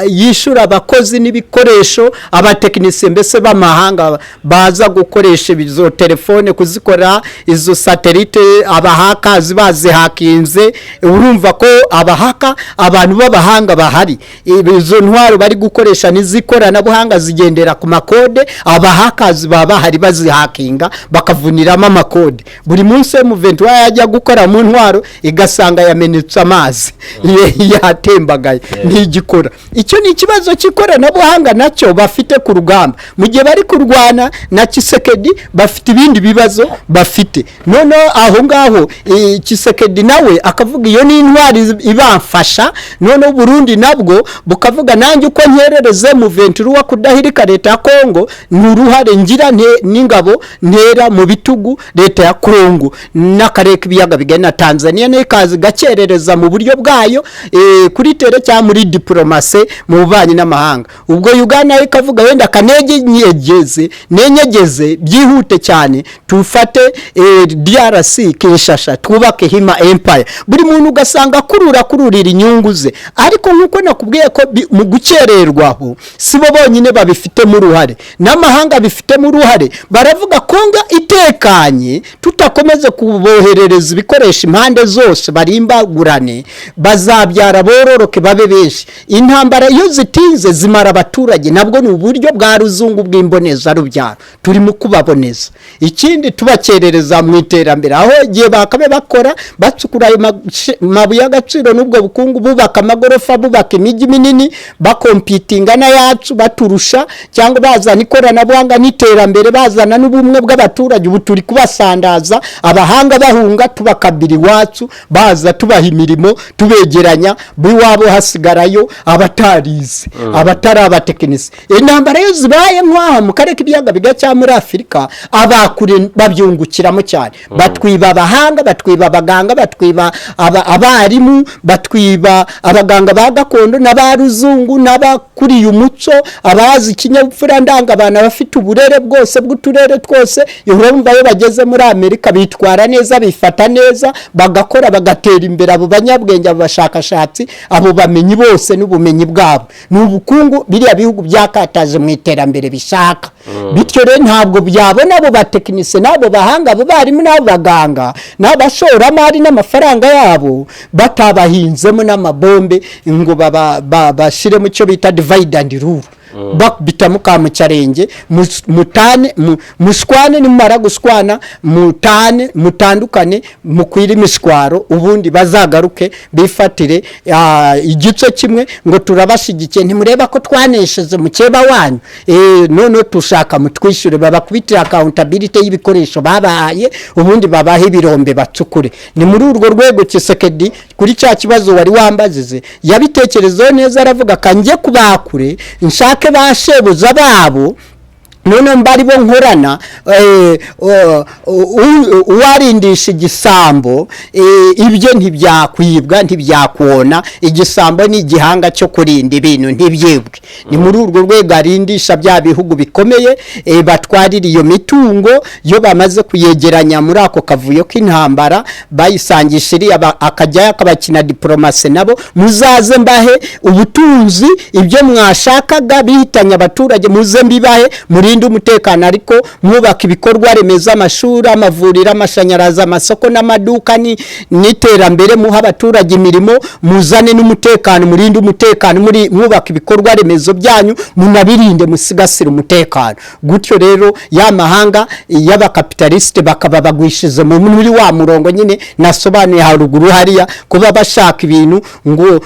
yishyura abakozi n'ibikoresho, abatekinisiye mbese b'amahanga baza gukoresha izo telefone, kuzikora, izo satellite abahakazi bazihakinze. Urumva ko abahaka, abantu b'abahanga bahari. Izo ntwaro bari gukoresha n'iz'ikoranabuhanga zigendera ku makode, abahakazi baba bahari bazihakinga bakavuniramo amakode. Buri munsi M23 yajya gukora mu ntwaro igasanga yamenetse amazi, yatembagaye, ntigikora. Icyo ni ikibazo cy'ikoranabuhanga nacyo bafite ku rugamba. Mu gihe bari kurwana na Tshisekedi bafite ibindi bibazo bafite. Noneho aho ngaho Tshisekedi nawe akavuga iyo ni intwari ibamfasha. Noneho Burundi nabwo bukavuga nanjye uko nkerereze M23 kudahirika leta ya Kongo, ni uruhare ngira n'ingabo ntera mu bitugu leta ya Kongo n'akarere k'ibiyaga. k'ibiyaga bigari, na Tanzania nayo ikaza igakerereza mu buryo bwayo kuri terrain cyangwa muri diplomatie, mu bubanyi n'amahanga. Ubwo Uganda nayo ikavuga: "Wenda kanenyegeze, nenyegeze byihute cyane, tufate DRC Kinshasa, twubake Hima Empire." Buri muntu ugasanga akurura, akururira inyungu ze. Ariko nk'uko nakubwiye ko mu gukererwaho si bo bonyine babifitemo uruhare, n'amahanga bifitemo uruhare. Baravuga: "Kongo itekanye, tutakomeze kuboherereza ibikoresho impande zose, barimbagurane, bazabyara bororoke babe benshi." Intambara iyo zitinze zimara abaturage. Nabwo ni uburyo bwa ruzungu bw'imbonezarubyaro, turimo kubaboneza. Ikindi, tubakerereza mu iterambere, aho igihe bakabe bakora, bacukura ayo mabuye y'agaciro n'ubwo bukungu, bubaka amagorofa, bubaka imijyi minini, bakompitinga n'ayacu, baturusha, cyangwa bazana ikoranabuhanga n'iterambere, bazana n'ubumwe bw'abaturage. Ubu turi kubasandaza, abahanga bahunga, tubakabira iwacu, baza tubaha imirimo, tubegeranya b'iwabo, hasigarayo abatarize, abatari abatekinisi. Intambara iyo zibaye nk'aha mu karere k'ibiyaga bigari cyangwa muri Afurika, abakure babyungukiramo cyane. Batwiba abahanga, batwiba abaganga, batwiba abarimu, batwiba abaganga ba gakondo n'aba ruzungu n'abakuriye umuco, abazi ikinyabupfura ndangabana, bafite uburere bwose bw'uturere twose. Urumva iyo bageze muri Amerika bitwara neza, bifata neza, bagakora, bagatera imbere. Abo banyabwenge, abo bashakashatsi, abo bamenyi bose n'ubumenyi bwabo ni ubukungu biriya bihugu byakataje mu iterambere bishaka. Bityo rero ntabwo byabona abo batekinisiye n'abo bahanga, abo barimu n'abo baganga n'abashoramari n'amafaranga yabo, batabahinzemo n'amabombe ngo bashyiremo icyo bita divide and rule, bakubitamo ka mucyarenge, mutane, mushwane. Nimumara gushwana mutane, mutandukane, mukwire imishwaro, ubundi bazagaruke bifatire igice kimwe ngo turabashyigikiye, ntimureba ko twanesheje mukeba wanyu? None tushaka mutwishyure. Babakubitire accountability y'ibikoresho babahaye, ubundi babahe ibirombe bacukure. Ni muri urwo rwego Tshisekedi, kuri cya kibazo wari wambazize, yabitekerezeho neza, aravuga: "Kanjye kubakure, nshake ba shebuza babo, none mba ari bo nkorana." Uwarindisha igisambo ibyo ntibyakwibwa, ntibyakona. Igisambo ni igihanga cyo kurinda ibintu ntibyibwe. Ni muri urwo rwego arindisha bya bihugu bikomeye, batwarira iyo mitungo. Iyo bamaze kuyegeranya muri ako kavuyo k'intambara, bayisangisha iriya, akajyayo akabakina diplomatie nabo: "Muzaze mbahe ubutunzi, ibyo mwashakaga bihitanye abaturage, muze mbibahe, murinde umutekano, ariko mwubaka ibikorwa remezo, amashuri, amavuriro, amashanyarazi, amasoko n'amaduka n'iterambere, muha abaturage imirimo, muzane n'umutekano, murinde umutekano, muri mwubaka ibikorwa remezo byanyu, munabirinde, musigasire umutekano." Gutyo rero ya mahanga y'abakapitalisite bakaba bagwishize muri wa murongo nyine nasobanuye haruguru hariya, kuba bashaka ibintu ngo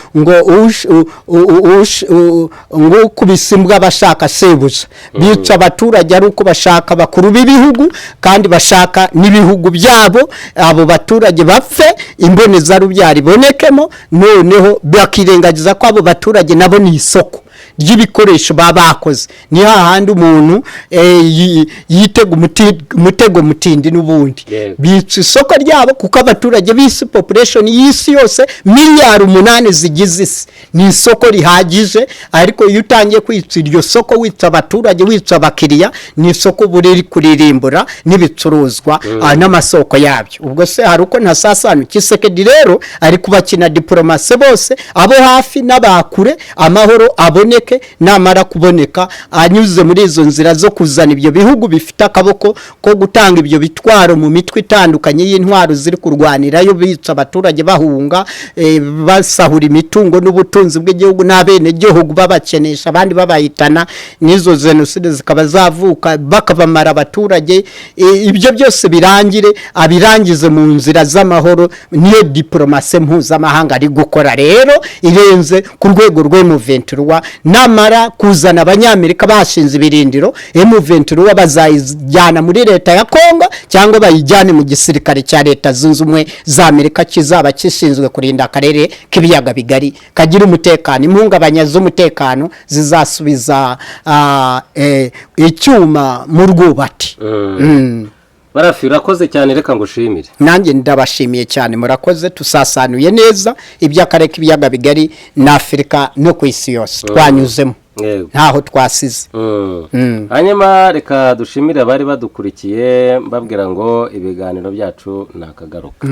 ngo ukubise imbwa bashaka sebuja. Bica abaturage ari uko bashaka bakuru b'ibihugu, kandi bashaka n'ibihugu byabo. Abo baturage bapfe, imbonezarubyaro ibonekemo, noneho bakirengagiza ko abo baturage nabo ni isoko ry'ibikoresho baba bakoze. Ni hahandi umuntu yitega umutego mutindi n'ubundi. Bica isoko ryabo, kuko abaturage b'isi, population y'isi yose, miliyari 8 zigize isi, ni isoko rihagije. Ariko iyo utangiye kwica iryo soko, wica abaturage, wica abakiriya, ni isoko uba uri kuririmbura n'ibicuruzwa n'amasoko yabyo. Ubwo se hari uko ntasasanu? Tshisekedi rero ari kubakina diplomatie bose, abo hafi n'abakure, amahoro aboneke. Namara kuboneka anyuze muri izo nzira zo kuzana ibyo bihugu bifite akaboko ko gutanga ibyo bitwaro mu mitwe itandukanye y'intwaro ziri kurwanirayo, bica abaturage, bahunga, basahura imitungo n'ubutunzi bw'igihugu n'abenegihugu, babakenesha, abandi babahitana, n'izo jenoside zikaba zavuka, bakabamara abaturage, ibyo byose birangire, abirangize mu nzira z'amahoro. Niyo diplomatie mpuzamahanga ari gukora rero, irenze ku rwego rwa M23. Namara kuzana Abanyamerika bashinze ibirindiro, M23 bazayijyana muri leta ya Kongo cyangwa bayijyane mu gisirikare cya Leta Zunze Ubumwe za Amerika kizaba kishinzwe kurinda akarere k'ibiyaga bigari kagira umutekano. Impungabanya z'umutekano zizasubiza icyuma mu rwubati. Barafi, urakoze cyane, reka ngushimire. Nanjye ndabashimiye cyane, murakoze. Tusasanuye neza iby'akarere k'ibiyaga bigari n'Afurika no ku isi yose, twanyuzemo, ntaho twasize. Hanyuma reka dushimire abari badukurikiye, mbabwira ngo ibiganiro byacu ni akagaruka.